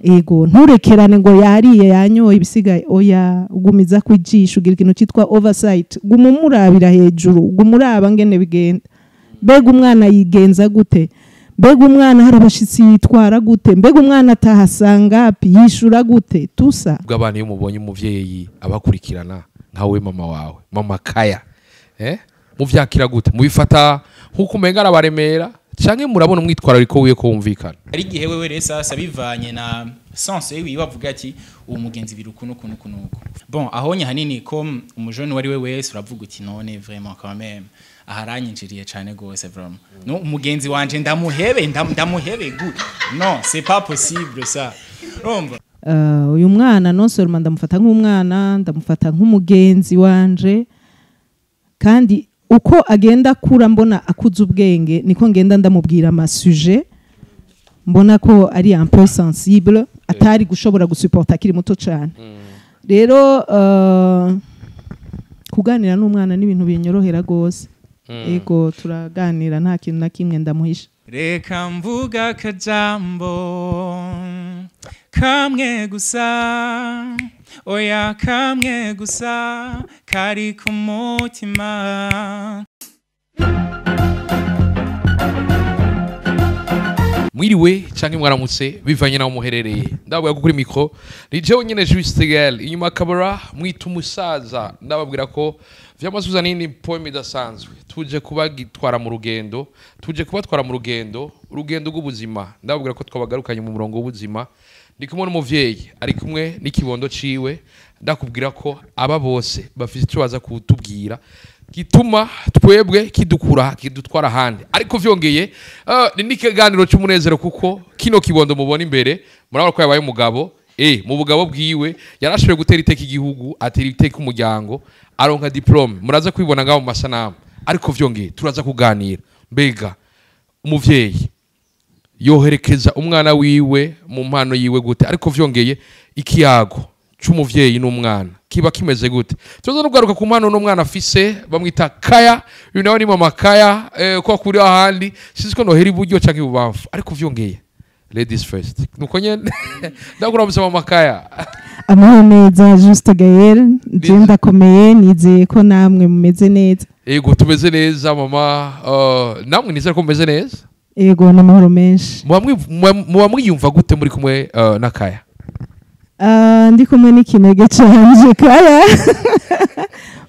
Ego nturekerane ngo yariye yanyoye ibisigaye, oya, ugumiza kwijisha, ugira ikintu cyitwa oversight, guma umurabira hejuru, guma uraba ngene bigenda. Mbega umwana yigenza gute? Mbega umwana hari abashitsi yitwara gute? Mbega umwana atahasanga yishura gute? Tusa ubwo abana iyo mubonye umuvyeyi abakurikirana nkawe mama wawe, mama Kaya, muvyakira gute? Mubifata nkuko umenga arabaremera canke murabona umwitwarariko wiwe ko wumvikana? Ari igihe wewe rero sasa bivanye na sens yiwe bavuga ati uwo mugenzi biri uku nuku nuku nuku. Bon, ahonye hanini ko umujone wari we wese uravuga uti none vraiment quand même aharanyinjiriye cane gose vraiment. No umugenzi wanje ndamuhebe, ndamuhebe gute? Non, c'est pas possible ça. Urumva? Uyu mwana non seulement ndamufata nk'umwana, ndamufata nk'umugenzi wanje, kandi uko agenda akura mbona akuze ubwenge niko ngenda ndamubwira ama sujet mbona ko ari un peu sensible, atari gushobora gusupporta akiri muto cyane. Rero kuganira n'umwana n'ibintu binyorohera gose. Ego turaganira nta kintu na kimwe ndamuhisha. Reka mvuga akajambo kamwe gusa, oya kamwe gusa kari ku mutima. Mwiriwe canke mwaramutse bivanye naho muherereye. Ndababwira ko kuri micro ni jewe nyene Juste Gael, inyuma kabara mwita umusaza. Ndababwira ko vyamasubiza nini poem idasanzwe. Tuje kubagitwara mu rugendo, tuje kubatwara mu rugendo, urugendo rw'ubuzima. Ndababwira ko twabagarukanye mu murongo w'ubuzima. Ndi kumwe n'umuvyeyi ari kumwe n'ikibondo ciwe. Ndakubwira ko aba bose bafite ico baza kutubwira gituma twebwe kidukura kidutwara ahandi. Ariko vyongeye ni n'ikiganiro cy'umunezero kuko kino kibondo mubona imbere murabona ko yabaye umugabo. Mu bugabo bwiwe yarashoboye gutera iteka igihugu, atera iteka umuryango, aronka diplome. Muraza kwibona ngaho mu masanamu. Ariko vyongeye turaza kuganira mbega umuvyeyi yoherekeza umwana wiwe mu mpano yiwe gute? Ariko vyongeye ikiyago c'umuvyeyi n'umwana kiba kimeze gute? Tuza no kugaruka ku mpano n'umwana afise bamwita Kaya. Uyu nawe ni mama Kaya, ko kuri ahandi sinzi ko nohera iburyo canke ibubamfu. Ariko vyongeye ladies first, nuko nyene ndakuramutsa mama Kaya. Amahoro neza Juste Gael, nje ndakomeye, nizeye ko namwe mumeze neza. Ego tumeze neza mama, namwe nizere ko mumeze neza. Ego n'amahoro menshi. Muba mwiyumva gute muri kumwe na Kaya? Ndi kumwe n'ikinege canje Kaya.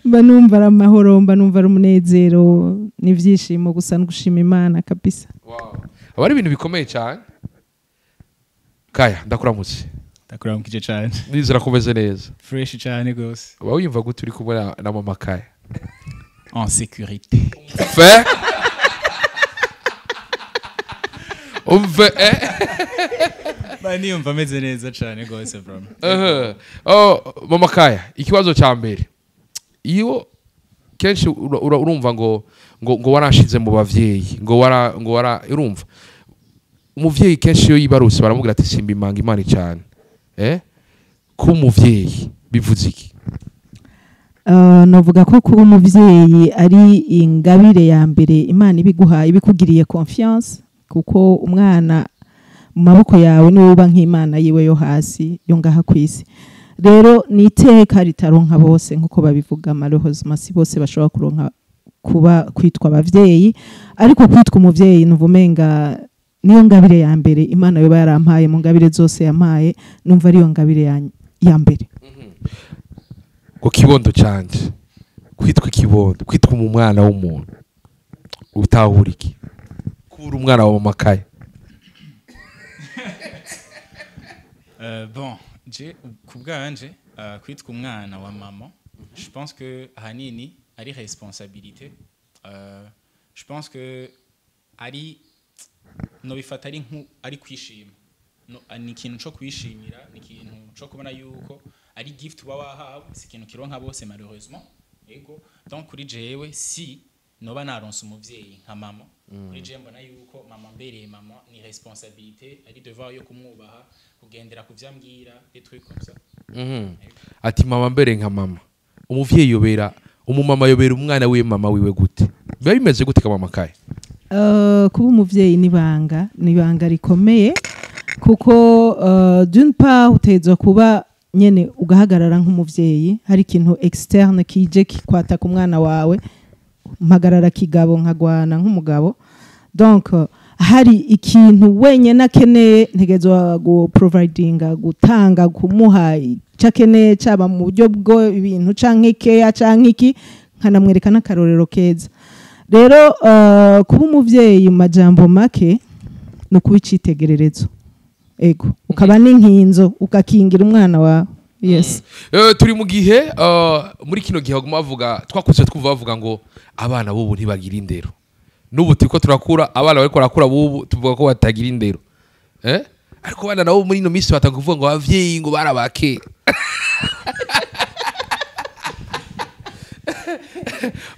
Mba numva ari amahoro, mba numva ari umunezero n'ivyishimo gusa no gushima Imana kabisa. Wow. Aba ari ibintu bikomeye cyane. Kaya ndakuramutse. Ndakuramukije cyane. Nizera ko umeze neza. Fresh cyane gose. Uba wiyumva gute uri kumwe na mama Kaya? En sécurité. Fe? Umve Ba niyumva meze neza cyane gose bro. Oh mama Kaya, ikibazo cya mbere. Iyo kenshi urumva ngo ngo warashize mu bavyeyi, ngo wara urumva. Umuvyeyi kenshi iyo yibaruse baramubwira ati simba imanga Imana cyane. Ko umuvyeyi bivuze iki? Novuga ko kuba umuvyeyi ari ingabire ya mbere Imana ibiguhaye, ibikugiriye confiance, kuko umwana mu maboko yawe niwe uba nk'Imana yiwe yo hasi yo ngaha kwisi. Rero ni iteka ritaronka bose nkuko babivuga, malheureusement si bose bashobora kuronka kuba kwitwa abavyeyi, ariko kwitwa umuvyeyi nuvumenga niyo ngabire ya mbere Imana yoba yarampaye mu ngabire zose yampaye, numva ariyo ngabire ya mbere. Ngo kibondo canje kwitwa ikibondo, kwitwa umwana w'umuntu utahura iki? Kubura umwana wa mama Kaya. Bon, je kubwanje kwitwa umwana wa mama, je pense que ahanini ari responsabilité. Je pense que ari no bifata ari nku ari kwishima. No ni ikintu cyo kwishimira, ni ikintu cyo kubona yuko ari gift uba wahawe, si ikintu kironka bose malheureusement. Ego donc kuri jewe si noba naronse umuvyeyi nka mama, kuri jewe mbona yuko mama mbereye mama ni responsabilité, ari devoir yo kumwubaha, kugendera kuvyambwira, des trucs comme ça. Ati mama mbere nka mama. Umuvyeyi yobera, umumama yobera umwana wiwe mama wiwe gute? Biba bimeze gute ka mama Kaya? Kuba umuvyeyi ni banga, ni banga rikomeye. Kuko d'une part utegerezwa kuba nyene ugahagarara nk'umuvyeyi. Hari ikintu externe kije kikwata ku mwana wawe, mpagarara kigabo, nkagwana nk'umugabo. Donc hari ikintu wenyene akeneye, ntegerezwa gu providinga, gutanga, kumuha icyo akeneye, caba mu buryo bwo ibintu canke keya canke iki, nkanamwereka n'akarorero keza. Rero kuba umuvyeyi mu majambo make ni ukuba icitegererezo, ego, ukaba n'inkinzo, ugakingira umwana wawe, yes. Turi mu gihe muri kino gihe baguma bavuga, twakuze twumva bavuga ngo abana b'ubu ntibagira indero. N'ubu turiko turakura, abana bariko barakura b'ubu tuvuga ko batagira indero, eh? Ariko abana nabo muri ino minsi batanga kuvuga ngo abavyeyi ngo barabake.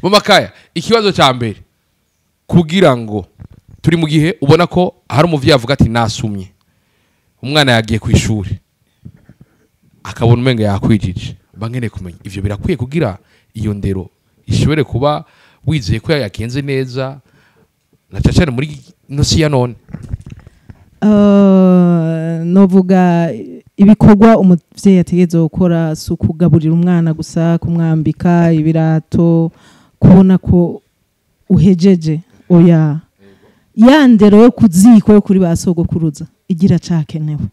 Mama Kaya, ikibazo cya mbere, kugira ngo turi mu gihe ubona ko hari umuvyeyi avuga ati nasumye, umwana yagiye ku ishuri, akabona umenga yakwijije, mba nkeneye kumenya ivyo birakwiye kugira iyo ndero ishobore kuba wizeye ko yagenze neza, na cane cane muri ino si ya none? Novuga ibikorwa umuvyeyi ategerezwa gukora si ukugaburira umwana gusa, kumwambika ibirato, kubona ko uhejeje. Oya, ya ndero yo kuziko yo kuri ba sogokuruza igira cakenewe,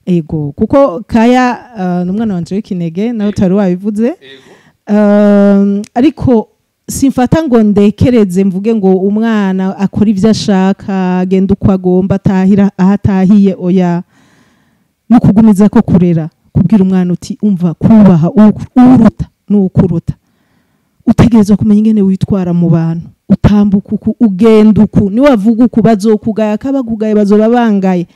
ego, kuko Kaya ni umwana wanje w'ikinege, nawe utari wabivuze. Ariko simfata ngo ndekereze mvuge ngo umwana akora ivyo ashaka, agenda uko agomba, atahira aho atahiye. Oya, no kugumiza ko kurera, kubwira umwana uti umva, kubaha uruta n'ukuruta, utegerezwa kumenya ingene witwara mu bantu, utambuka uku, ugenda uku, niwavuga uku bazokugaya, akabakugaye bazoba bangaye.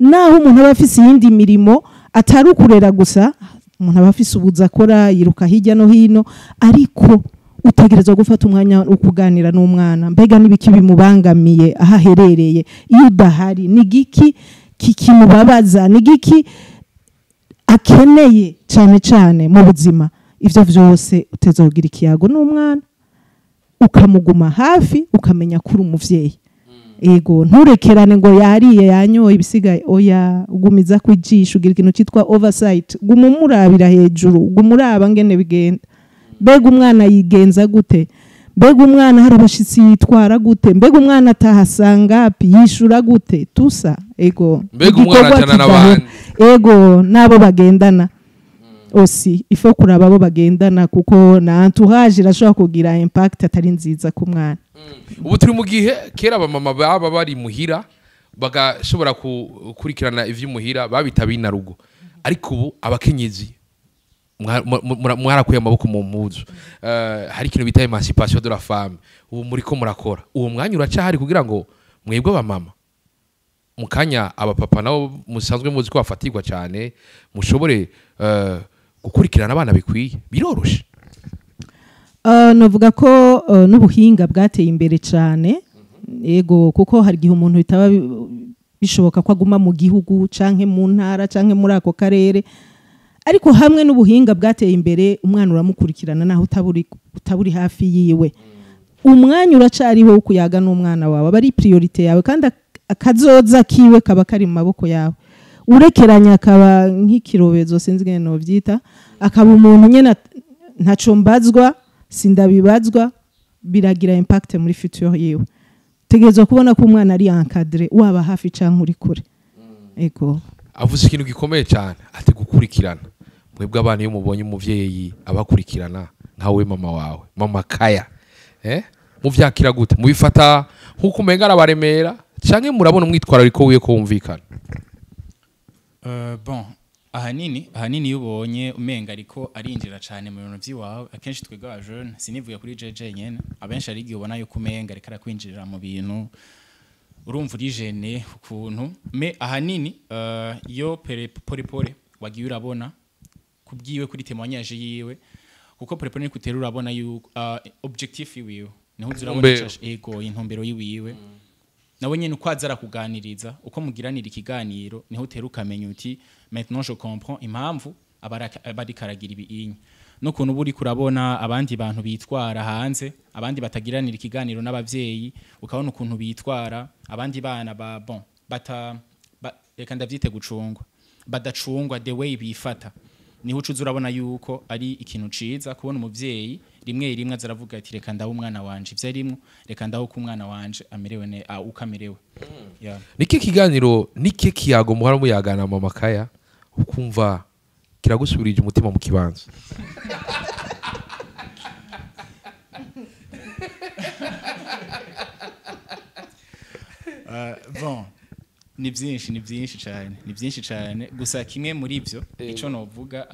Naho umuntu aba afise iyindi mirimo atari ukurera gusa, umuntu aba afise ubuzi akora, yiruka hirya no hino, ariko utegerezwa gufata umwanya wo kuganira n'umwana. Mbega n'ibiki bimubangamiye aho aherereye iyo udahari? Ni igiki kikimubabaza? Ni igiki akeneye cyane cyane mu buzima? Ivyo vyose uteza kugira ikiyago n'umwana, ukamuguma hafi, ukamenya ko uri umuvyeyi. Ego, nturekerane ngo yariye yanyoye ibisigaye. Oya, ugumiza kwijisha, ugira ikintu cyitwa oversight, guma umurabira hejuru, guma uraba ngene bigenda. Mbega umwana yigenza gute? Mbega umwana hari abashitsi yitwara gute? Mbega umwana atahasanga api, yishura gute tusa? Ego. Mbega umwana Igikorwa ajana kidahera. n'abandi? Ego, n'abo bagendana aussi, il faut kuraba abo bagendana, kuko na entourage irashobora kugira impact atari nziza ku mwana. Ubu turi mu gihe kera abamama baba bari muhira bagashobora gukurikirana ivy'imuhira, babita binarugo, ariko ubu abakenyezi mwarakuye amaboko mu mpuzu. Hari ikintu bita émancipation de la femme, ubu muriko murakora. Uwo mwanya uracahari kugira ngo mwebwe abamama, mu kanya abapapa nabo musanzwe muzi ko bafatirwa cyane, mushobore gukurikirana abana bikwiye? Biroroshe? Novuga ko n'ubuhinga bwateye imbere cyane, yego, kuko hari igihe umuntu bitaba bishoboka ko aguma mu gihugu canke mu ntara canke muri ako karere, ariko hamwe n'ubuhinga bwateye imbere umwana uramukurikirana naho utaburi hafi yiwe. Umwanya uracariho wo kuyaga n'umwana wawe, aba ari priorité yawe, kandi akazoza kiwe kaba kari mu maboko yawe. Urekeranya akaba nk'ikirobezo, sinzi ingene novyita, akaba umuntu nyene ntaco mbazwa, sindabibazwa, biragira impact muri future yiwe. Tegerezwa kubona ko umwana ari encadré, waba hafi canke uri kure. Ego. Avuze ikintu gikomeye cyane, ati gukurikirana. Mwebwe abana, iyo mubonye umuvyeyi abakurikirana nkawe mama wawe, mama Kaya, muvyakira gute? Mubifata nkuko umenga arabaremera, canke murabona umwitwarariko wiwe ko wumvikana? Bon, ahanini iyo ubonye umenga ariko arinjira cyane mu bintu by'iwawe, akenshi twebwe aba jeune, sinivuye kuri JJ nyene, abenshi ari igihe ubona yuko umenga ariko arakwinjirira mu bintu, urumva uri gêné ukuntu. Mais ahanini iyo pole pole wagiye urabona kubwiwe, kuri témoignage yiwe, kuko pole pole nikutera urabona yuko objectif yiwiwe niho uza urabona. Intumbero. Ego, intumbero yiwiwe, nawe nyene uko aza arakuganiriza, uko mugiranira ikiganiro, niho utera ukamenya uti maintenant je comprends impamvu aba ariko aragira ibiinyi, n'ukuntu uba uriko urabona abandi bantu bitwara hanze, abandi batagiranira ikiganiro n'abavyeyi, ukabona ukuntu bitwara abandi bana ba bon bata ba, Reka ndavyite gucungwa, badacungwa the way bifata. Niho ucuza urabona yuko ari ikintu ciza kubona umuvyeyi rimwe rimwe azaravuga ati: "Reka ndaho umwana wanje ivyo arimwo, reka ndaho ko umwana wanje amerewe ne uko amerewe." Yeah. Niki kiganiro, niki kiyago muhora muyagana, mama Kaya, ukumva kiragusubirije umutima mu kibanza? Bon, ni byinshi, ni byinshi cyane, ni byinshi cyane. Gusa kimwe muri byo ico novuga,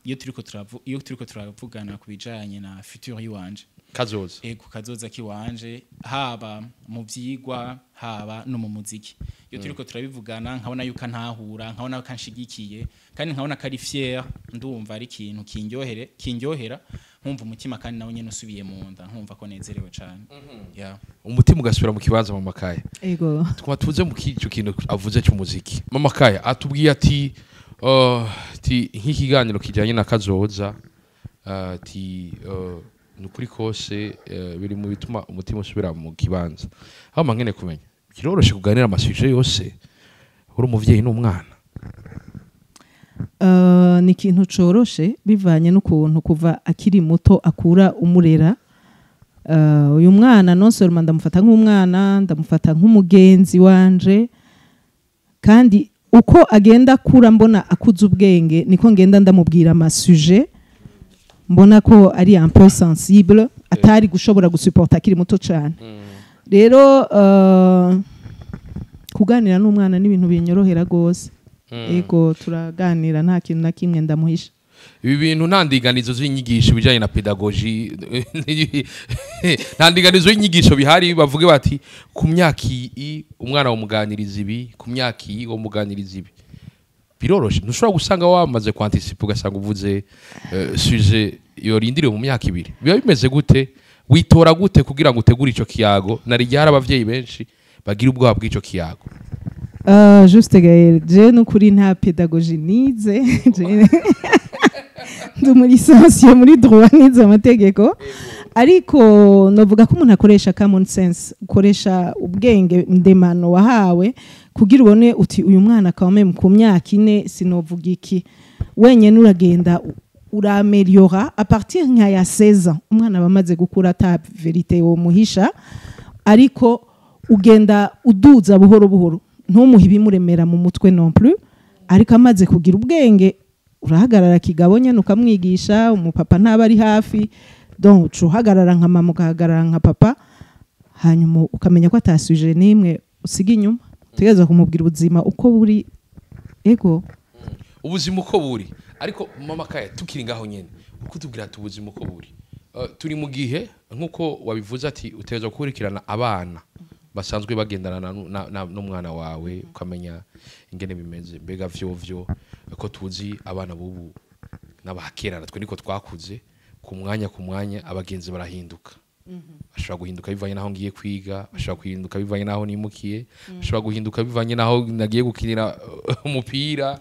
iyo turiko turavugana ku bijanye na futur yiwanje. Kazoza. Ego, kazoza kiwanje, haba mu vyigwa, haba no mu muziki. Iyo turiko turabivugana, nkabona yuko antahura, nkabona ko anshigikiye, kandi nkabona ko ari fier, ndumva ari ikintu kindyohera, nkumva umutima kandi nawe nyene usubiye mu nda, nkumva ko nezerewe cyane, yeah. Umutima ugasubira mu kibanza, mama Kaya. Ego. Tukaba tuze mu kicyo kintu avuze cy'umuziki. Mama Kaya atubwiye ati ti nk'ikiganiro kijyanye na kazoza, ti ni ukuri kose, biri mu bituma umutima usubira mu kibanza. Aho nkene kumenya, kiroroshe kuganira ama sujets yose uri umuvyeyi n'umwana? Ni ikintu coroshe bivanye n'ukuntu kuva akiri muto akura umurera. Uyu mwana non seulement ndamufata nk'umwana, ndamufata nk'umugenzi wanje, kandi uko agenda akura mbona akuze ubwenge, niko ngenda ndamubwira ama sujets mbona ko ari un peu sensible, atari gushobora gusupporta akiri muto cyane. Rero kuganira n'umwana n'ibintu binyorohera gose. Ego, turaganira, nta kintu na kimwe ndamuhisha. Ibi bintu nta ndinganizo z'inyigisho bijyanye na pédagogie, nta ndinganizo y'inyigisho bihari bavuge bati ku myaka iyi umwana wamuganiriza ibi, ku myaka iyi wamuganiriza ibi. Biroroshe? Ntushobora gusanga wamaze kwanticipa, ugasanga uvuze sujet yorindiriwe mu myaka 2? Biba bimeze gute? Witora gute kugira ngo utegure ico kiyago? Nari hari abavyeyi benshi bagira ubwoba bw'ico kiyago. Juste Gaël, je nukuri nta pédagogie nize. Je ndi muri licencié muri droit, nize amategeko, ariko novuga ko umuntu akoresha common sense, ukoresha ubwenge ndemano wahawe kugira ubone uti uyu mwana quand même ku myaka 4 sinovuga iki. Wenyene uragenda urameliora à partir nka ya 16 ans, umwana aba amaze gukura, ata vérité wo muhisha, ariko ugenda uduza buhoro buhoro, ntumuhe ibimuremera mu mutwe non plus. Ariko amaze kugira ubwenge, urahagarara kigabo nyene ukamwigisha. Umupapa ntaba ari hafi, donc uca uhagarara nka mama, ugahagarara nka papa, hanyuma ukamenya ko ata sujet n'imwe usiga inyuma, utegerezwa kumubwira ubuzima uko buri. Ego. Ubuzima uko buri. Ariko mama Kaya, tukiri ngaho nyene uko tubwira ati ubuzima uko buri, turi mu gihe nk'uko wabivuze ati utegerezwa gukurikirana abana basanzwe bagendana n'umwana wawe, ukamenya ingene bimeze. Mbega vyovyo ko tuzi abana bubu n'abakera, natwe niko twakuze, ku mwanya ku mwanya abagenzi barahinduka. Bashobora guhinduka bivanye n'aho ngiye kwiga, bashobora guhinduka bivanye n'aho nimukiye, bashobora guhinduka bivanye n'aho nagiye gukinira umupira.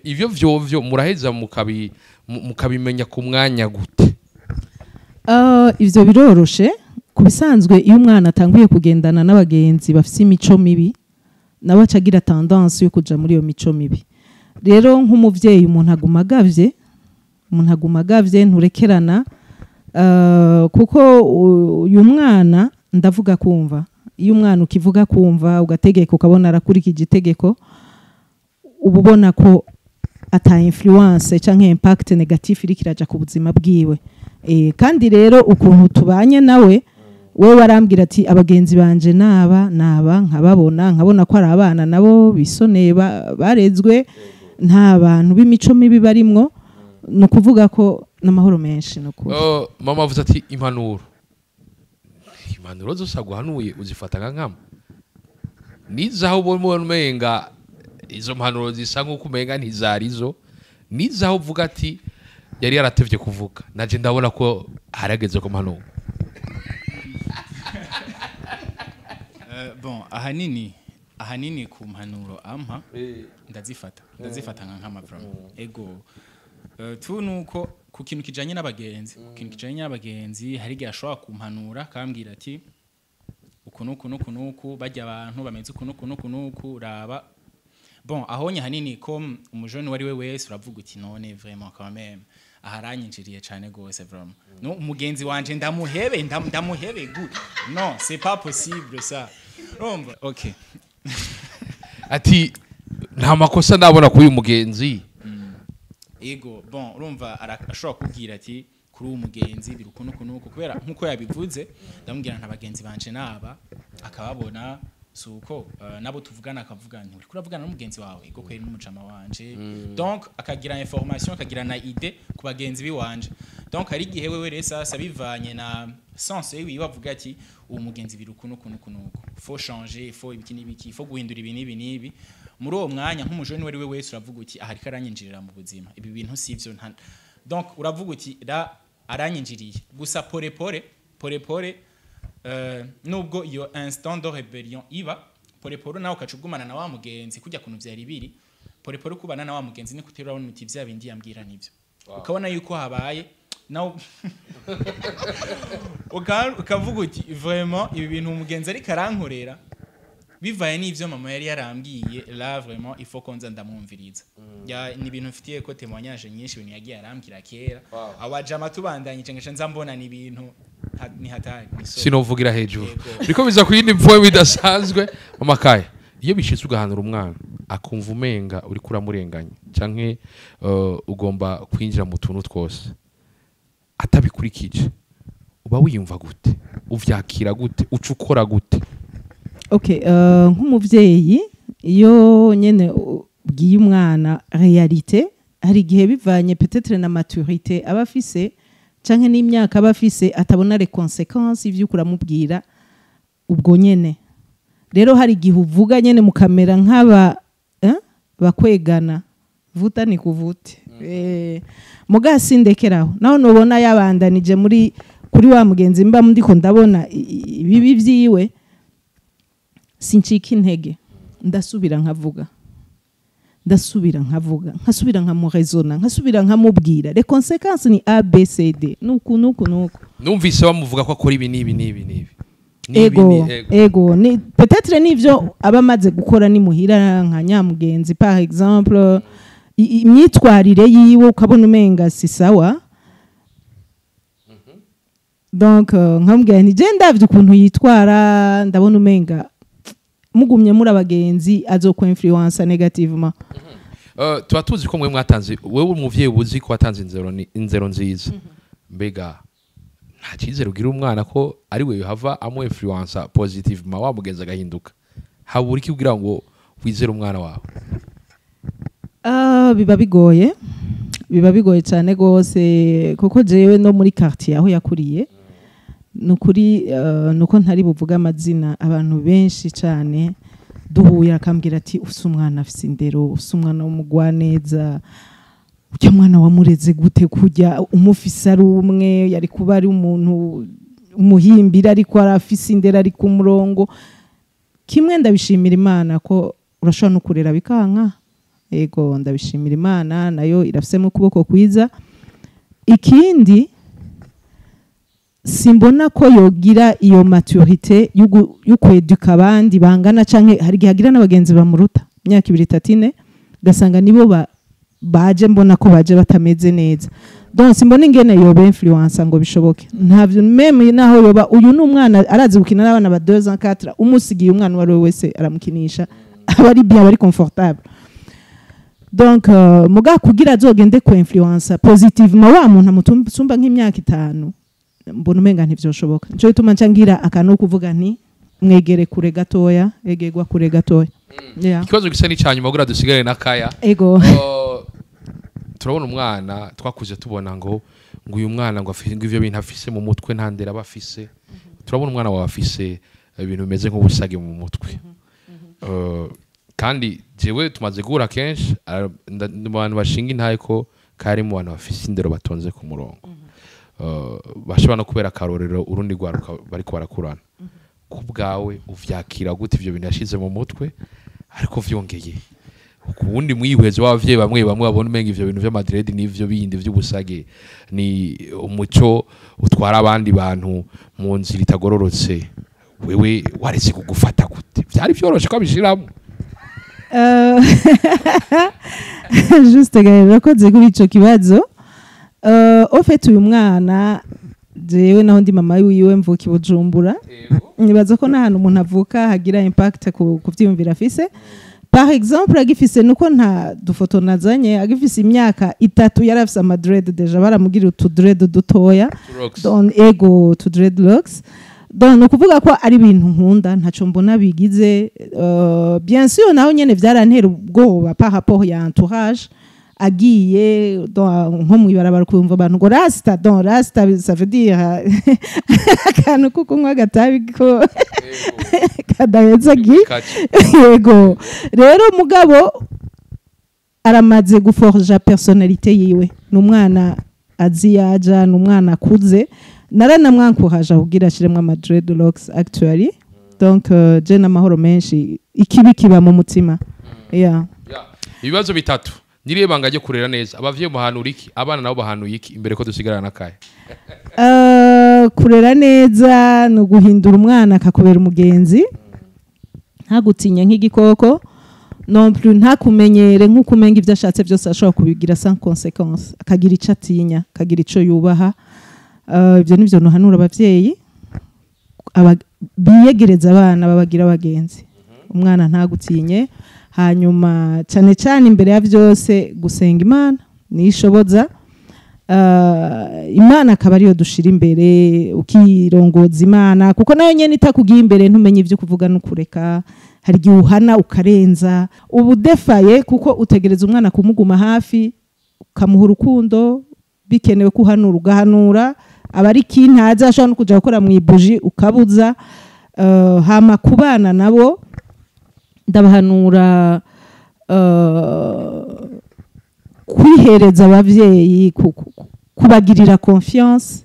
Ivyo vyovyo muraheza mukabimenya ku mwanya gute? Ivyo biroroshe. Ku bisanzwe, iyo umwana atanguye kugendana n'abagenzi bafise imico mibi, nawe aca agira tendance yo kuja muri iyo mico mibi. Rero nk'umuvyeyi, umuntu aguma agavye, umuntu aguma agavye, nturekerana, kuko uyu mwana ndavuga kumva. Iyo umwana ukivuga kumva, ugategeka, ukabona arakurikije itegeko, uba ubona ko ata influence canke impact négatif iriko iraja ku buzima bwiwe. Kandi rero ukuntu tubanye nawe, we warambwira ati abagenzi banje naba naba, nkababona, nkabona ko ari abana nabo bisoneye, barezwe, nta bantu b'imico mibi barimwo. Ni ukuvuga ko n'amahoro menshi, ni ukuri. Mama avuze ati impanuro zose aguhanuye uzifata nka nkama? Nizaho ubona umenga izo mpanuro zisa nk'uko umenga ntizarizo, nizaho uvuga ati yari yaratevye kuvuga, naje ndabona ko harageze ku mpanuro? Bon, ahanini ku mpanuro ampa ndazifata nka nkama vraiment. Ego. Tu nuko ku kintu kijanye n'abagenzi, hari igihe ashobora kumpanura akambwira ati uku nuku nuku nuku, bajya abantu bameze uku nuku nuku nuku, raba. Bon, aho hanini ko umujene uwo ari we wese uravuga uti: "None vraiment, quand même, aharanyinjiriye cyane gose vraiment. No umugenzi wanje ndamuhebe, ndamuhebe gute? Non, c'est pas possible ça." Urumva? Okay. Ati nta makosa ndabona kuri uyu mugenzi. Ego, bon, urumva ashobora kubwira ati kuri uwo mugenzi biri uku nuku nuku, kubera nkuko yabivuze ndamubwira nta bagenzi banje naba akababona, si uko nabo tuvugana, akavuga nti: "Uriko uravugana n'umugenzi wawe?" "Ego kweri, n'umujama wanje." Donc akagira information, akagira na idée ku bagenzi biwanje. Donc hari igihe wewe rero sasa bivanye na sens yiwe avuga ati uwo mugenzi biri uku nuku nuku nuku, faut changer, faut ibiki n'ibiki, faut guhindura ibi n'ibi n'ibi. Muri uwo mwanya nk'umujene uwo ari we wese uravuga uti aha ariko aranyinjirira mu buzima, ibi bintu sivyo donc uravuga uti ra aranyinjiriye gusa pore pore pore pore. Nubwo iyo instant de rébellion iba, pore pore nawe ukaca ugumana na wa mugenzi kujya kuntu vyari biri. Pore pore kubana na wa mugenzi ni kutera urabona uti vya bindi yambwira nivyo, ukabona yuko habaye nawe ukavuga uti vraiment ibi bintu umugenzi ariko arankorera bivaye n'ivyo mama yari yarambwiye, là vraiment il faut ko nza ndamwumviriza. Ya, ni ibintu mfitiye ko témoignage nyinshi, ibintu yagiye arambwira kera. Abajama tubandanyije ngaca nza mbona ni ibintu ni hatari ni so. Sinovugira hejuru. Yego. Biriko biza ku yindi mvuwe bidasanzwe. Mama Kaya, iyo bishitse ugahanura umwana akumva umenga uriko uramurenganya canke ugomba kwinjira mu tuntu twose, atabikurikije, uba wiyumva gute? Uvyakira gute? Uca ukora gute? Okay, nk'umuvyeyi iyo nyene ubwiye umwana réalité, hari igihe bivanye peut-être na maturité aba afise canke n'imyaka aba afise atabona les conséquences y'ivyo uramubwira ubwo nyene. Rero hari igihe uvuga nyene mukamera nk'aba bakwegana, vuta ni kuvute. Muga sindekeraho, naho nubona yabandanije muri kuri wa mugenzi mba ndiko ndabona ibibi vyiwe, sincika intege, ndasubira nkavuga, ndasubira nkavuga, nkasubira nkamurezona, nkasubira nkamubwira les conséquences ni A B C D, nuku nuku nuku. Numvise bamuvuga ko akora ibi n'ibi n'ibi n'ibi n'ibi. Ego. Ego. Ego, ni peut-être nivyo aba amaze gukora ni muhira nka nyamugenzi par exemple, imyitwarire yiwe ukabona umenga si sawa. Donc nkamubwira nti je ndavye ukuntu yitwara, ndabona umenga mugumye muri abagenzi azokw influencer négativement. Tuba tuzi ko mwe mwatanze, wewe umuvyeyi uzi ko watanze inzero, ni inzero nziza. Mbega nta cyizere ugira umwana ko ari we yohava amu influencer positivement, wa mugenzi agahinduka? Habura iki kugira ngo wizere umwana wawe? Ah, biba bigoye, biba bigoye cyane rwose, kuko jewe no muri quartier aho yakuriye, ni ukuri nuko ntari buvuge amazina, abantu benshi cyane duhuye akambwira ati ufise umwana afise indero, ufise umwana w'umugwaneza, ujya mwana wamureze gute? Kujya umufise ari umwe yari kuba ari umuntu umuhimbira, ariko arafise indero, ari ku murongo. Kimwe ndabishimira Imana ko urashobora no kurera bikanka. Ego, ndabishimira Imana, nayo irafisemo ukuboko kwiza. Ikindi, simbona ko yogira iyo maturité yo kweduka abandi bangana, canke hari igihe agira n'abagenzi bamuruta imyaka 2, 3, 4, ugasanga nibo baje mbona ko baje batameze neza. Donc simbona ingene yoba influencer ngo bishoboke, ntavyo. Même naho yoba uyu ni umwana arazi gukina n'abana ba 2 ans, 4, umusigiye umwana uwo ari we wese aramukinisha, aba ari bien, aba ari confortable. Donc muga kugira azogende ku influencer positivement wa muntu amutumba nk'imyaka 5, mbona umenga ntivyoshoboka. Nico gituma nca ngira akantu ko kuvuga nti mwegere kure gatoya, egerwa kure gatoya. Yeah. Ikibazo gisa n'icyanyuma kugira dusigare na Kaya. Ego. Turabona umwana twakuze tubona ngo uyu mwana ngo afise ngo ivyo bintu afise mu mutwe, nta ndera aba afise. Turabona umwana wawe afise ibintu bimeze nk'ubusage mu mutwe. Kandi jewe tumaze guhura kenshi, mu bantu bashinga intahe ko kari mu bantu bafise indero batonze ku murongo, bashobora no kubera akarorero urundi rwaruka bariko barakurana. Ku bwawe uvyakira gute ivyo bintu yashize mu mutwe? Ariko vyongeye ku wundi mwihwezo w'abavyeyi bamwe bamwe babona umenga ivyo bintu vy'ama dreads n'ivyo bindi vy'ubusage ni umuco utwara abandi bantu mu nzira itagororotse, wewe waretse kugufata gute? Vyari vyoroshe ko abishiramo? Juste Gaël, urakoze kuri ico kibazo. Au fait, uyu mwana, jewe naho ndi mama wiwe, mvuka i Bujumbura. Nibaza ko n'ahantu umuntu avuka hagira impact ku vyiyumviro afise. Par exemple, agifise, nuko nta dufoto nazanye, agifise imyaka 3 yari afise ama dread déjà, baramugira utu dread dutoya. Rocks. Donc ego, tu dreadlocks. Donc ni ukuvuga ko ari ibintu nkunda, ntaco mbona bigize. Bien sûr, naho nyene vyarantera ubwoba par rapport ya entourage, agiye donc nko mw'ibarabara kumva abantu ngo rasta. Donc rasta, ça veut dire akantu ko kunywa agatabi ko kadaheza. Kaki. Yego, rero mugabo aramaze guforja personnalité yiwe, ni umwana azi yaja, ni umwana akuze. Naranamwankuhaje kugira ashiremwo ama dreadlocks actually. Donc je n'amahoro menshi, ikibi kiba mu mutima, yeah. Yeah. Ibibazo bitatu: nyiriye banga ryo kurera neza, abavyeyi muhanura iki, abana nabo bahanuye iki, imbere ko dusigarana n'akaye? Kurera neza ni uguhindura umwana akakubera umugenzi, ntagutinye nk'igikoko non plus, ntakumenyere nk'uko umenga ibyo ashatse byose ashobora kubigira sans conséquence, akagira icyo atinya, akagira icyo yubaha. Ibyo nibyo ntuhanura abavyeyi. Biyegereza abana, babagira abagenzi, umwana ntagutinye. Hanyuma cyane cyane, imbere ya byose, gusenga Imana nishoboza. Imana akaba ariyo dushira imbere, ukirongoza Imana, kuko nayo nyene itakugiye imbere ntumenye ibyo kuvuga no kureka. Hari igihe uhana ukarenza ubu defaye, kuko utegereza umwana kumuguma hafi, ukamuha urukundo. Bikenewe kuhanura, ugahanura, aba ari kintazi, ashobora no kuja gukora mu ibuji ukabuza. Hama kubana nabo, ndabahanura kwihereza abavyeyi, kubagirira confiance,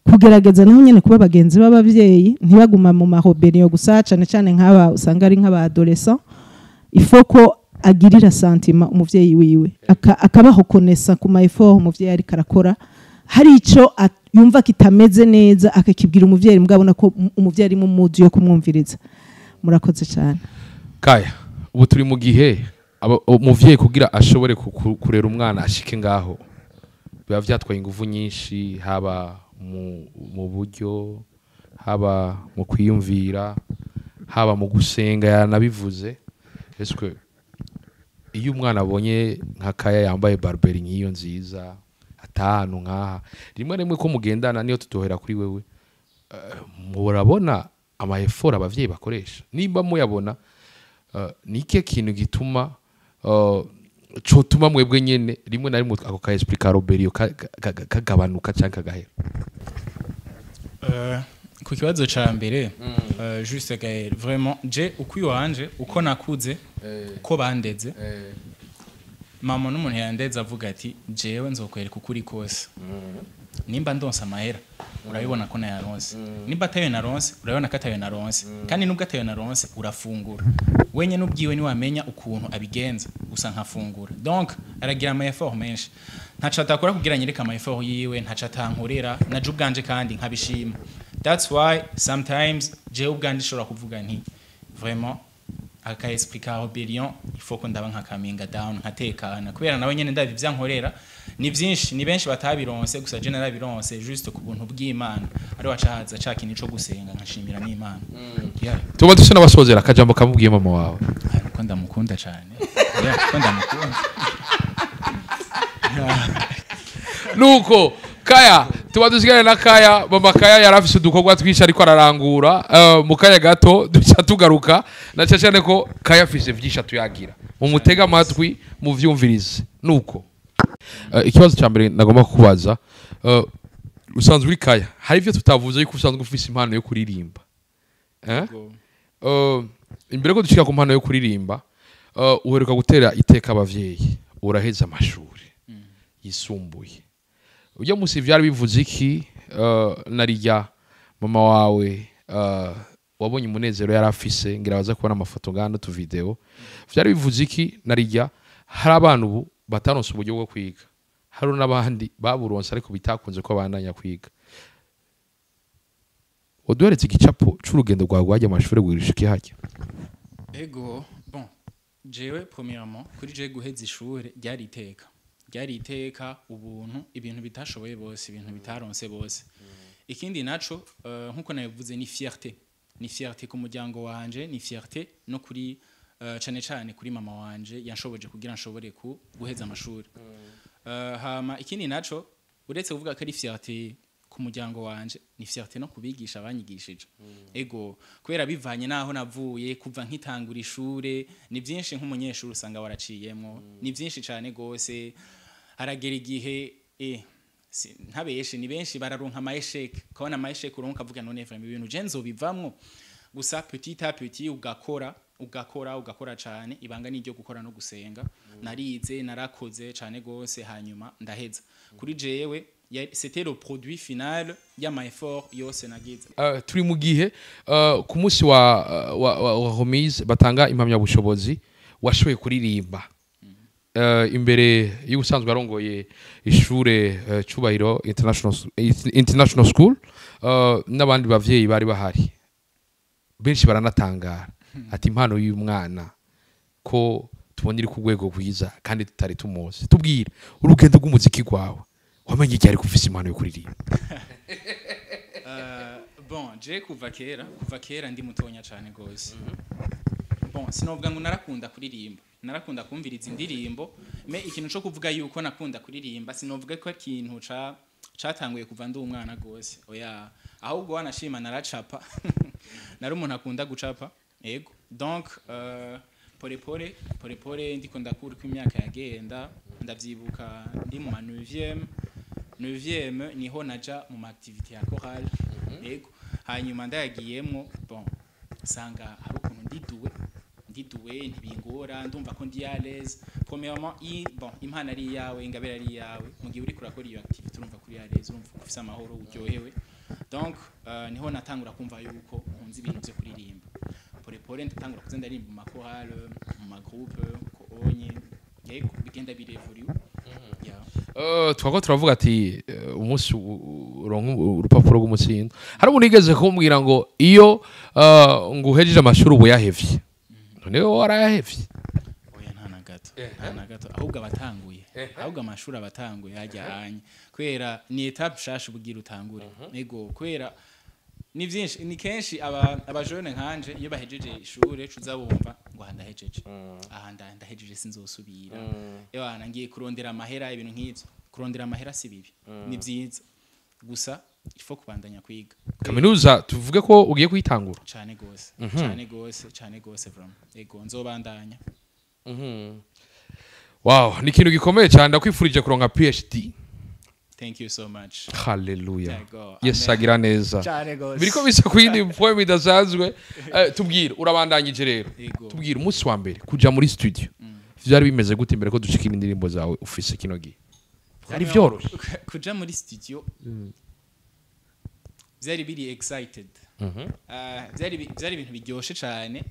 kugerageza naho nyene kuba bagenzi b'abavyeyi, ntibaguma mu ma rébellion gusa. Cane cane nk'aba usanga ari nk'aba adolescent, il faut ko agirira sentiment umuvyeyi wiwe, akabaho konesa ku ma effort umuvyeyi ariko arakora. Hari ico yumva kitameze neza, akakibwira umuvyeyi, mugabona ko umuvyeyi ari mu mood yo kumwumviriza. Murakoze cyane. Kaya, ubu turi mu gihe umuvyeyi kugira ashobore kurera umwana ashike ngaho biba vyatwaye inguvu nyinshi, haba mu buryo, haba mu kwiyumvira, haba mu gusenga, yanabivuze. Eske iyo umwana abonye nka Kaya yambaye Burberry nk'iyo nziza, atanu nkaha, rimwe rimwe ko mugendana, niyo tutohera kuri wewe, murabona ama effort abavyeyi bakoresha? Nimba muyabona, ni ikihe kintu gituma cotuma mwebwe nyene rimwe na rimwe ako ka esprit ka rébellion kagabanuka canke kagahera? Ku kibazo ca mbere, juste Gaël, vraiment je uko iwanje, uko nakuze, uko bandeze, mama n'umuntu yandeze avuga ati: "Jewe nzokwereka ukuri kose. Nimba ndonse amahera, urabibona ko nayaronse. Nimba atayo naronse, urabibona ko atayo naronse. Kandi nubwo atayo naronse, urafungura wenye n'ubwiwe, niwamenya ukuntu abigenza gusa nkafungura." Donc aragira ama effort menshi, ntaco atakora kugira nyereke ama effort yiwe, ntaco atankorera naje ubwanje kandi nkabishima. That's why sometimes jewe ubwanje nshobora kuvuga nti vraiment aka esprit ka rébellion, il faut ko ndaba nka kaminga down, nkatekana, kubera nawe nyene ndabi ivyankorera ni vyinshi, ni benshi batabironse, gusa je narabironse juste ku buntu bw'Imana, ari wacahaza ca kintu co gusenga, nkashimira n'Imana, yeah. Tuba dusa n'abasozera, akajambo kamubwiye mama wawe. Ah, nuko ndamukunda cane, yeah, ko ndamukunda. Nuko Kaya, tuba dusigaye na Kaya. Mama Kaya yarafise udukorwa twinshi ariko ararangura. Mu kanya gato duca tugaruka, na cyane cyane ko Kaya afise vyinshi atuyagira. Mumutege amatwi, muvyumvirize. Nuko ikibazo cya mbere nagomba kukubaza, usanzwe uri Kaya, hari ivyo tutavuze yuko usanzwe ufise impano yo kuririmba, eh? Imbere ko dushika ku mpano yo kuririmba, uheruka gutera iteka abavyeyi, uraheza amashuri yisumbuye. Ujya musi vyari bivuze iki? Narirya mama wawe wabonye umunezero yari afise, ngira baza kubona amafoto ngana n'utuvideo, vyari bivuze iki, narirya hari abantu ubu bataronse uburyo bwo kwiga, hari n'abandi baburonse ariko bitakunze ko bandanya kwiga? Waduheretse igicapo c'urugendo rwawe rwajya amashuri gushika ihajya. Ego, bon. Jewe, premièrement, kuri jewe guheza ishure ryari iteka, ubuntu, ibintu bitashoboye bose, ibintu bitaronse bose. Ikindi naco, nkuko nabivuze, ni fierté, ni fierté ku muryango wanje, ni fierté no kuri cane cane kuri mama wanje yanshoboje kugira nshobore ku guheza amashuri. Hama ikindi naco, uretse kuvuga ko ari fierté ku muryango wanje, ni fierté no kubigisha banyigishije. Ego, kubera bivanye naho navuye kuva nkitangura ishure, ni byinshi nk'umunyeshuri usanga waraciyemwo, ni byinshi cyane gose. Haragera igihe ntabeshe, ni benshi bararonka ama échec, ukabona ama échec uronka ukavuga: "None vraiment ibintu je nzobivamwo?" Gusa petit à petit ugakora, ugakora, ugakora cyane. Ibanga ni iryo gukora no gusenga. Narize, narakoze cyane gose, hanyuma ndaheza. Kuri jewe c'était le produit final y'ama effort yose nagize. Turi mu gihe ku munsi wa remise batanga impamyabushobozi, washoboye kuririmba imbere y'ubusanzwe arongoye ishure Cubahiro International School, n'abandi bavyeyi bari bahari benshi baranatangara ati: "Impano y'uyu mwana ko tubona iri ku rwego rwiza kandi tutari tumuzi." Tubwire urugendo rw'umuziki rwawe, wamenye igihe ariko ufise impano yo kuririmba? Bon, je kuva kera ndi mutonya cyane gose, bon, sinovuga ngo narakunda kuririmba, narakunda kumviriza indirimbo, mais ikintu co kuvuga yuko nakunda kuririmba, sinovuga ko ikintu catanguye kuva ndi umwana gose, oya. Ahubwo wanashima naracapa, nari umuntu akunda gucapa. Ego, donc pole pole, pole pole ndiko ndakura uko imyaka yagenda. Ndavyibuka ndi mu ma 9e, 9e niho naja mu ma activité ya chorale. Ego, hanyuma ndayagiyemwo, bon, sanga hari ukuntu ndi doué, ntibingora, ndumva ko ndi à l'aise. Premièrement, bon, impano ari iyawe, ingabire ari iyawe. Mu gihe uriko urakora iyo activité, urumva kuri à l'aise, urumva ko ufise amahoro, uryohewe. Donc niho natangura kumva yuko nkunze ibintu vyo kuririmba. Pole pole ndatangura kuza ndaririmba mu makorale, mu ma groupe ko onye. Yego, bigenda birevuriwe, yeah. Twako turavuga ati umunsi uronka urupapuro rw'umutsindo, hari umuntu yigeze kumbwira ngo iyo ngo uhejeje amashuri ubu yahevye. None wowe warayahevye? Oya, nta na gato, nta na gato. Ahubwo abatanguye, ahubwo amashuri abatanguye hajya hanye, kubera ni étape shasha ubugira utangure. Ego, kubera ni byinshi, ni kenshi aba abajene nkanje iyo bahejeje ishure cuza bumva ngo aha ndahejeje, aha ndahejeje, sinzosubira, ewana ngiye kurondera amahera, ibintu nk'ivyo. Kurondera amahera si bibi, ni byiza, gusa il faut kubandanya kwiga. Kaminuza tuvuge ko ugiye kuyitangura? Cane gose, cane gose, cane gose vraiment. Ego, nzobandanya. Wow, ni ikintu gikomeye cyane. Ndakwifurije kuronka PhD. Thank you so much. Haleluya. Yego, Yesu amen. agira neza. Cane gose. Biriko bisa ku yindi poem idasanzwe. Tubwire, urabandanyije rero. Yego. Tubwire umunsi wa mbere kuja muri studio vyari bimeze gute, imbere ko dushikira indirimbo zawe ufise kino gihe? Byari vyoroshe? Kuja muri studio byari biri excited. Byari ibintu biryoshe cyane.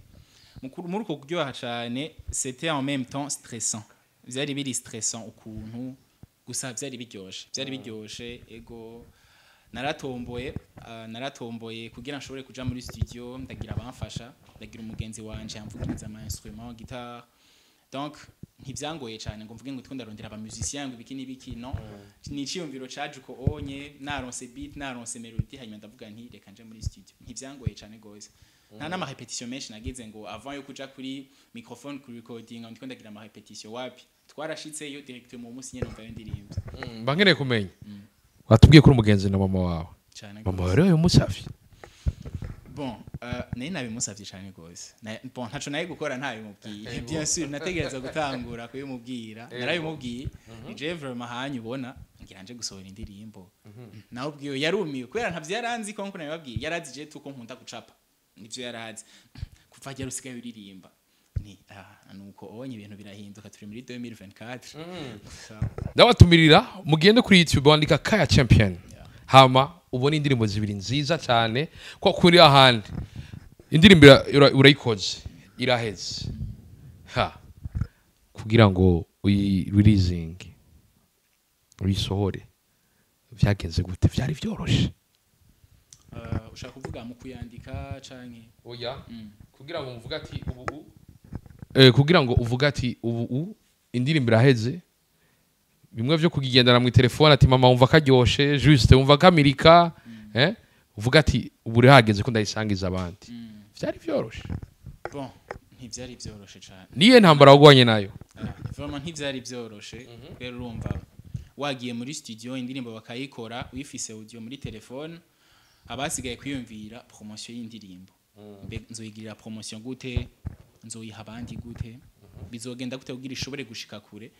Muri uko kuryoha cyane, c'était en même temps stressant, byari biri stressant ukuntu, gusa byari biryoshe, byari biryoshe. Ego, naratomboye kugira nshobore kuja muri studio. Ndagira abamfasha, ndagira umugenzi wanje yamvugiriza ama instrument, guitare. Donc ntibyangoye cyane ngo mvuge ngo ndiko ndarondera aba musicien, ngo ibiki n'ibiki. No ni iciyumviro caje uko onye, naronse beat, naronse melody, hanyuma ndavuga nti: "Reka nje muri studio." Ntibyangoye cyane gose, nta n'ama répétition menshi nagize ngo avant yo kuja kuri microphone ku recording ndiko ndagira ama répétition. Wapi, twarashitseyo directement mu munsi nyene numva yo ndirimba. Mba nkeneye kumenya, watubwiye ko uri umugenzi na mama wawe. Cyane. Mama wawe rero yamusavye? Bon, nari nabimusavye cyane gose. Bon, ntaco naye gukora ntabimubwiye. Bien sûr nategereza gutangura kubimubwira. Narabimubwiye: "Ni je vraiment hanyu ubona ngira nje gusohora indirimbo." Nawe ubwiwe yarumiwe, kubera ntavyo yaranzi ko nkuko nabibabwiye. Yarazi je tuko nkunda gucapa, nivyo yarazi. Kuva ryari usigaye uririmba? Ni nuko onye ibintu birahinduka, turi muri 2024. Ndabatumirira mugende kuri YouTube wandika Kaya Champion, hama ubone indirimbo zibiri nziza cyane. Ko kuri ahandi indirimbo urayikoze iraheze, ha kugira ngo uyireleasing, uyisohore, vyagenze gute? Vyari vyoroshe? Ushaka kuvuga mu kuyandika canke? Oya, kugira ngo muvuge ati ubu Kugira ngo uvuge ati ubu indirimbo iraheze, bimwe vyo kugigendana mu telefone, ati mama wumva karyoshe, juste wumva kamirika, uvuga ati ubu hageze ko ndayisangiza abandi, vyari vyoroshe? Bon, ntivyari vyoroshe cane. Niyo ntambara wagwanye nayo? Ah, vraiment ntivyari vyoroshe, kubera urumva wagiye muri studio, indirimbo bakayikora, uyifise audio muri telefone, abasigaye kwiyumvira promotion y'indirimbo. Mbe nzoyigirira promotion gute? Nzoyiha abandi gute? Bizogenda gute kugira ishobore gushika kure?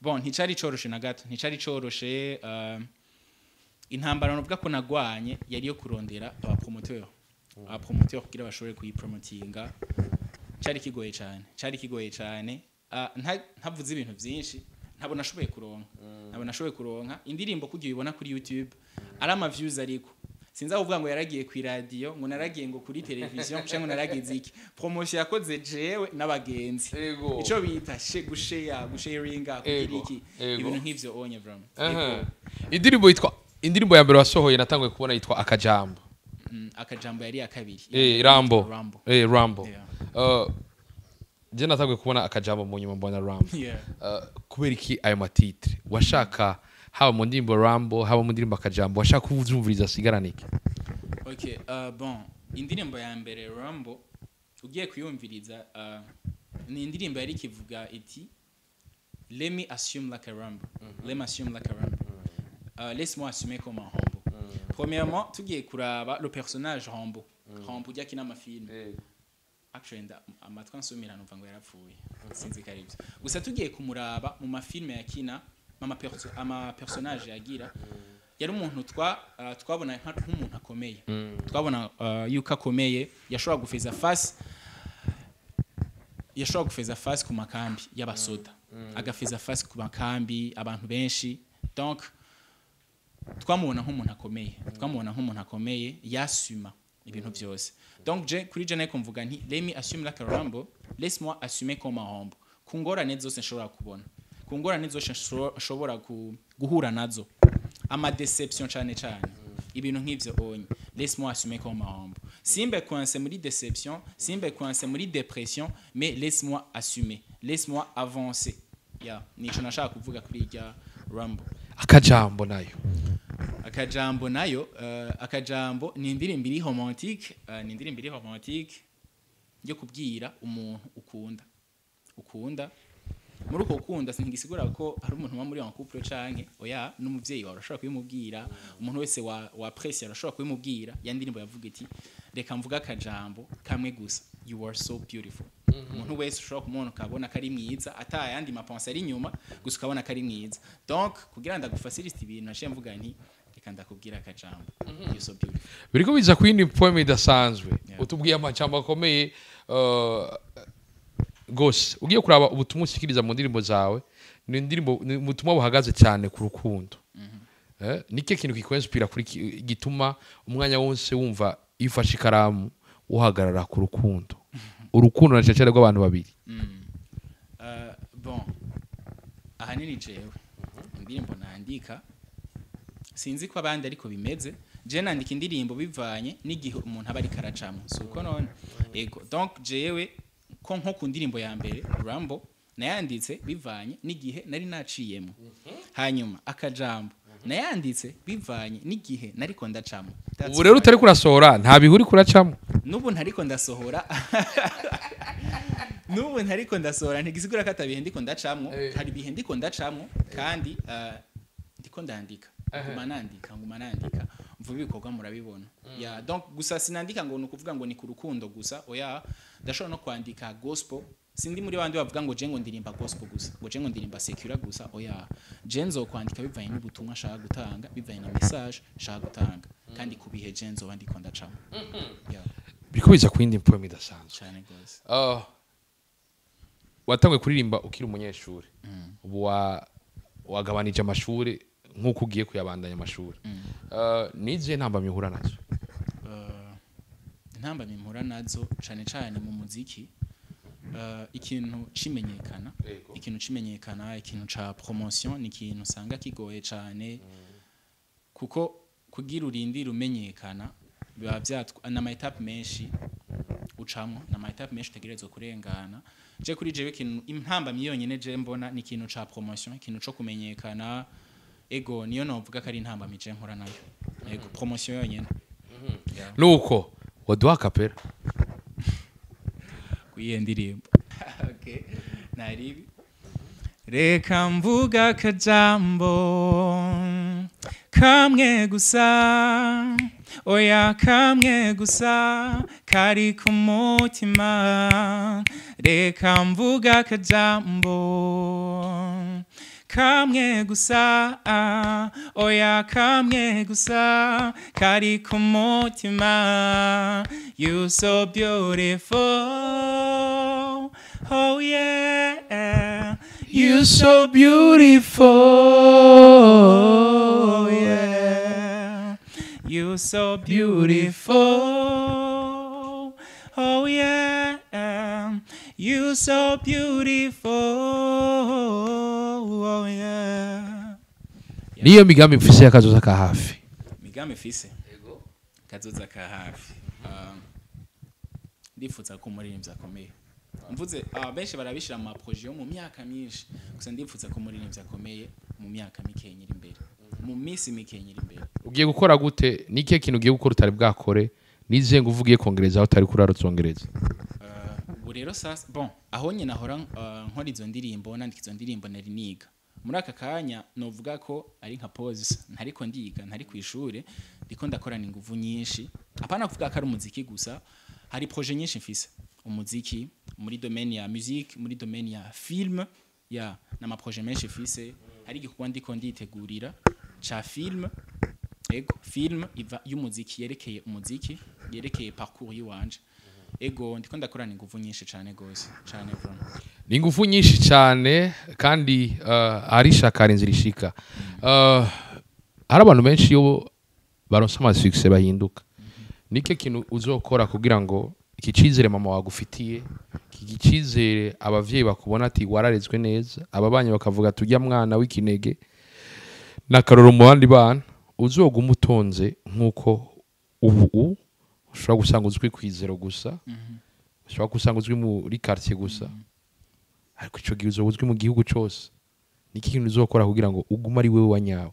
Bon, nticari coroshe na gato, nticari coroshe. Intambara novuga ko nagwanye yari yo kurondera abapromoteur kugira bashobore kuyipromotinga. Cari kigoye cyane, cari kigoye cyane. Ntavuze ibintu byinshi, ntabwo nashoboye kuronka indirimbo kugira uyibona kuri YouTube ari ama views, ariko sinza kuvuga ngo yaragiye ku radio, ngo naragiye ngo kuri television, cyangwa ngo naragize iki. Promotion yakoze jewe n'abagenzi, ico bita gushare, gusharinga, kugira iki, ibintu nk'ivyo onye vraiment. Aha. Indirimbo yitwa, indirimbo ya mbere wasohoye natanguye kubona yitwa Akajambo. Akajambo yari iya kabiri. Rambo. Rambo. Rambo. Yeah. Je natanguye kubona Akajambo, mu nyuma mbona Rambo. Kubera iki ayo ma titre washaka, haba mu ndirimbo Rambo, haba mu ndirimbo Akajambo, washaka kuvyumviriza asigarana iki? Okay, bon, indirimbo ya mbere Rambo, ugiye kuyumviriza, ni indirimbo yari ikivuga iti "Let me assume like a Rambo. Let me assume like a Rambo. Laisse-moi assumer comme un Rambo." Premièrement, tugiye kuraba le personnage Rambo. Rambo ujya akina amafilm. Actually, amatwi ansumira numva ngo yarapfuye. Sinzi ko ari byo. Gusa tugiye kumuraba mu mafilme yakina, ama personnage yagira, yari umuntu twabona nk'umuntu akomeye, twabona yuko akomeye, yashobora gufeza face ku makambi y'abasoda, agafeza face ku makambi abantu benshi. Donc twamubona nk'umuntu akomeye, twamubona nk'umuntu akomeye yasuma ibintu byose. Donc je kuri je nako mvuga nti "Let me assume like a Rambo, laisse-moi assumer comme un Rambo", ku ngorane zose nshobora kubona, ku ngorane zose nshobora guhura nazo, ama déception cyane cyane, ibintu nk'ivyo onye, laisse-moi assumer comme un Rambo, simbe coincé muri déception, simbe coincé muri dépression, mais laisse-moi assumer, laisse-moi avancer. Yeah, nico nashaka kuvuga kuri irya Rambo. Akajambo nayo? Akajambo nayo, Akajambo ni indirimbo iri romantique, ni indirimbo iri romantique yo kubwira umuntu ukunda. Muri uko gukunda, singisigura ko hari umuntu uba muri en couple canke oya, n'umuvyeyi wawe urashobora kubimubwira, umuntu wese wa apprécie arashobora kubimubwira. Ya ndirimbo yavuga iti reka mvuga akajambo kamwe gusa, you are so beautiful. Umuntu wese ushobora kumubona ukabona ko ari mwiza, ata yandi ma pensées ari inyuma, gusa ukabona ko ari mwiza. Donc kugira ndagufacilite ibintu, naciye mvuga nti reka ndakubwira akajambo, you so beautiful. Biriko biza ku yindi poème idasanzwe. Utubwiye amajambo akomeye gose. Ugiye kuraba ubutumwa ushikiriza mu ndirimbo zawe, ni indirimbo, ni ubutumwa buhagaze cyane ku rukundo. Nike kintu kikwinspira kuri gituma umwanya wose wumva iyo ufashe ikaramu uhagarara ku rukundo, urukundo na cyane rw'abantu babiri? Bon, ahanini jewe indirimbo nandika, sinzi ko abandi ariko bimeze, je nandika indirimbo bivanye n'igihe umuntu aba ariko aracamo, si uko none? Ego. Donc jewe ko nko ku ndirimbo ya mbere Rambo, nayanditse bivanye n'igihe nari naciyemo, hanyuma Akajambo nayanditse bivanye n'igihe nariko ndacamo. That's Ubu rero why. Utari kurasohora, nta bihe uri kuracamo? N'ubu ntariko ndasohora, n'ubu ntariko ndasohora, ntigisigura ko atabihe ndiko ndacamwo. Hari ibihe ndiko ndacamwo, kandi ndiko ndandika, nguma nandika, nguma nandika, mvuga ibikorwa murabibona. Ya, donc gusa sinandika ngo ni ukuvuga ngo ni ku rukundo gusa, oya, ndashobora no kwandika gospel. Sindi muri bandi bavuga ngo je ngo ndirimba gospel gusa, ngo je ngo ndirimba secular gusa, oya. Je nzokwandika bivanye n'ubutumwa nshaka gutanga, bivanye na message nshaka gutanga, kandi ku bihe je nzoba ndiko ndacamo. Yeah. Biriko biza ku yindi poème idasanzwe. Cyane gose. Watanguye kuririmba ukiri umunyeshuri, ubu wagabanije amashuri nk'uko ugiye kuyabandanya amashuri. Nizihe ntambamyi uhura nazo? Intambamyi mpura nazo cane cane mu muziki, ikintu cimenyekana, ikintu cimenyekana, ikintu ca promotion ni ikintu usanga kigoye cane, kuko kugira urindire umenyekana biba vyatwa n'ama étape menshi. ucamwo, na ma étapes menshi utegerezwa kurengana. Je kuri jewe, ikintu intambamyi yonyene je mbona ni ikintu ca promotion, ikintu co kumenyekana. Ego, niyo novuga ko ari intambamyi je nkora nayo. Ego, promotion yonyene. Yeah. Nuko waduha acapella. Kuyihe ndirimbo? Okay, naribi. Reka mvuga akajambo kamwe gusa, oya, kamwe gusa kari ku mutima. Reka mvuga akajambo kamwe gusa, oya, kamwe gusa kari ku mutima. You so beautiful, oh yeah. You so beautiful, yeah. You so beautiful, oh yeah. You so beautiful, oh yeah. Niyo migambi mfise y'akazoza ka hafi? Migambi mfise kazoza ka hafi, ndifuza ko umuririmbyi akomeye. Mvuze, benshi barabishira mu ma projets yo mu myaka myinshi, gusa ndifuza ko umuririmbyi akomeye mu myaka mike iri imbere, mu minsi mike iri imbere. Ugiye gukora gute? Ni ikihe kintu ugiye gukora utari bwakore? Nizihe nguvu ugiye kongereza aho utari kuraruzongereza? Ubu rero sasa, bon, aho nyine ahora nkora izo ndirimbo, nandika izo ndirimbo, nari niga. Muri aka kanya novuga ko ari nka pause, ntariko ndiga, ntari ku ishure, ndiko ndakorana inguvu nyinshi. Apana kuvuga ko ari umuziki gusa, hari projet nyinshi mfise. Umuziki, muri domaine ya musique, muri domaine ya film, ya n'ama projets menshi mfise. Hari igikorwa ndiko nditegurira ca film. Ego, film iva y'umuziki, yerekeye umuziki, yerekeye parcours yiwanje. Ego, ndiko ndakorana inguvu nyinshi cane gose, cane vraiment. Ni ingufu nyinshi cyane, kandi ari ishaka inzira ishika. Hari abantu benshi iyo baronse ama succès bahinduka. Nike kintu uzokora kugira ngo iki cyizere mama wagufitiye, iki cyizere abavyeyi bakubona ati wararezwe neza, ababanyi bakavuga tujya mwana w'ikinege n'akaroro mu bandi bana, uzoguma utonze nk'uko ubu ushobora gusanga uzwi kwizero gusa, ushobora gusanga uzwi muri quartier gusa, ariko ico gihe uzoba uzwi mu gihugu cose? Niki kintu uzokora kugira ngo ugume ari wewe wa nyawe?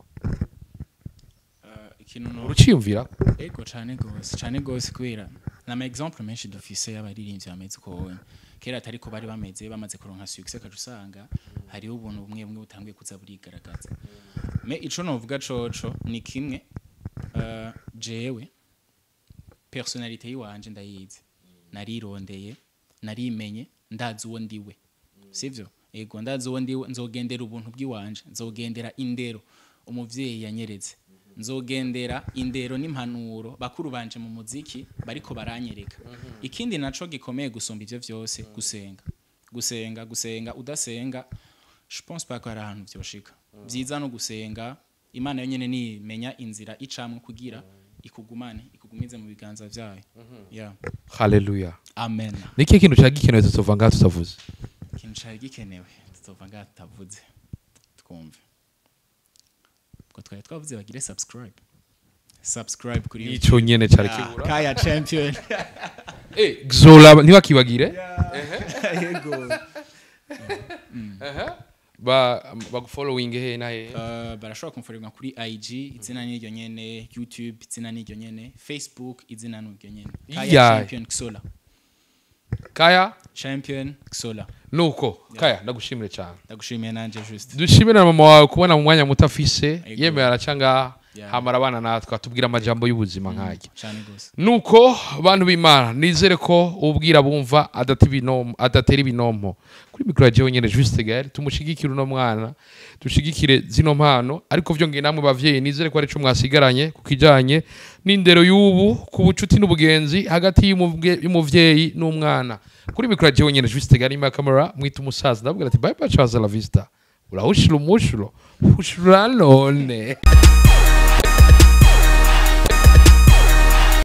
Ikintu no Uruciyumvira? Ego, cane gose, cane gose, kubera nama exemple menshi dufise y'abaririmbyi bameze uko wowe kera atariko bari bameze, bamaze kuronka succès kaje usanga hariho ubuntu bumwe bumwe butanguye kuza burigaragaza. Mais ico novuga coco ni kimwe, jewe personnalité yiwanje ndayizi, narirondeye, narimenye, ndazi uwo ndiwe, sivyo? Ego, ndazi uwo ndiwe. Nzogendera ubuntu bw'iwanje, nzogendera indero umuvyeyi yanyeretse, nzogendera indero n'impanuro bakuru banje mu muziki bariko baranyereka. Ikindi naco gikomeye gusumba ivyo vyose, gusenga, gusenga, gusenga. Udasenga, je pense pas ko hari ahantu vyoshika. Vyiza no gusenga. Imana yonyene nimenya inzira icamwe kugira ikugumane, ikugumize mu biganza vyayo, yeah. Haleluya. Amen. Niki kintu cyari gikenewe tutova ngaha tutavuze? Ikintu cari gikenewe tutova ngaha tutavuze, twumve ubwo twari twavuze bagire subscribe, subscribe kuri Nico nyene cyari Ah, kibura. Kaya Champion. Eh, Xola, ntibakibagire. Yego. Ba bagufollowing he na he? Barashobora kumfollowinga kuri IG, izina niryo nyene, YouTube, izina niryo nyene, Facebook, izina niryo nyene, Kaya Champion Xola. Kaya Champion Xola. Nuko Kaya, ndagushimire cyane. Ndagushimiye nanje, Juste. Dushimire na mama wawe kubona mu mwanya muto afise Yego. yemeye araca ngaha, hamara abana natwe atubwira amajambo y'ubuzima nk'aya. Cyane gose. Nuko bantu b'Imana, nizere ko ubwira bumva adata ibinompo, adatera ibinompo. Kuri mikoro ya jewe nyene Juste Gaël. Tumushigikire uno mwana, dushigikire zino mpano. Ariko vyongeye namwe bavyeyi, nizere ko ari ico mwasigaranye ku kijanye n'indero y'ubu, ku bucuti n'ubugenzi hagati y'umuvyeyi n'umwana. Kuri mikoro ya jewe nyene Juste Gaël, inyuma ya kamera mwita umusaza, ndabwira ati bye bye, ciao, la vista, urahushira umushulo ushura none.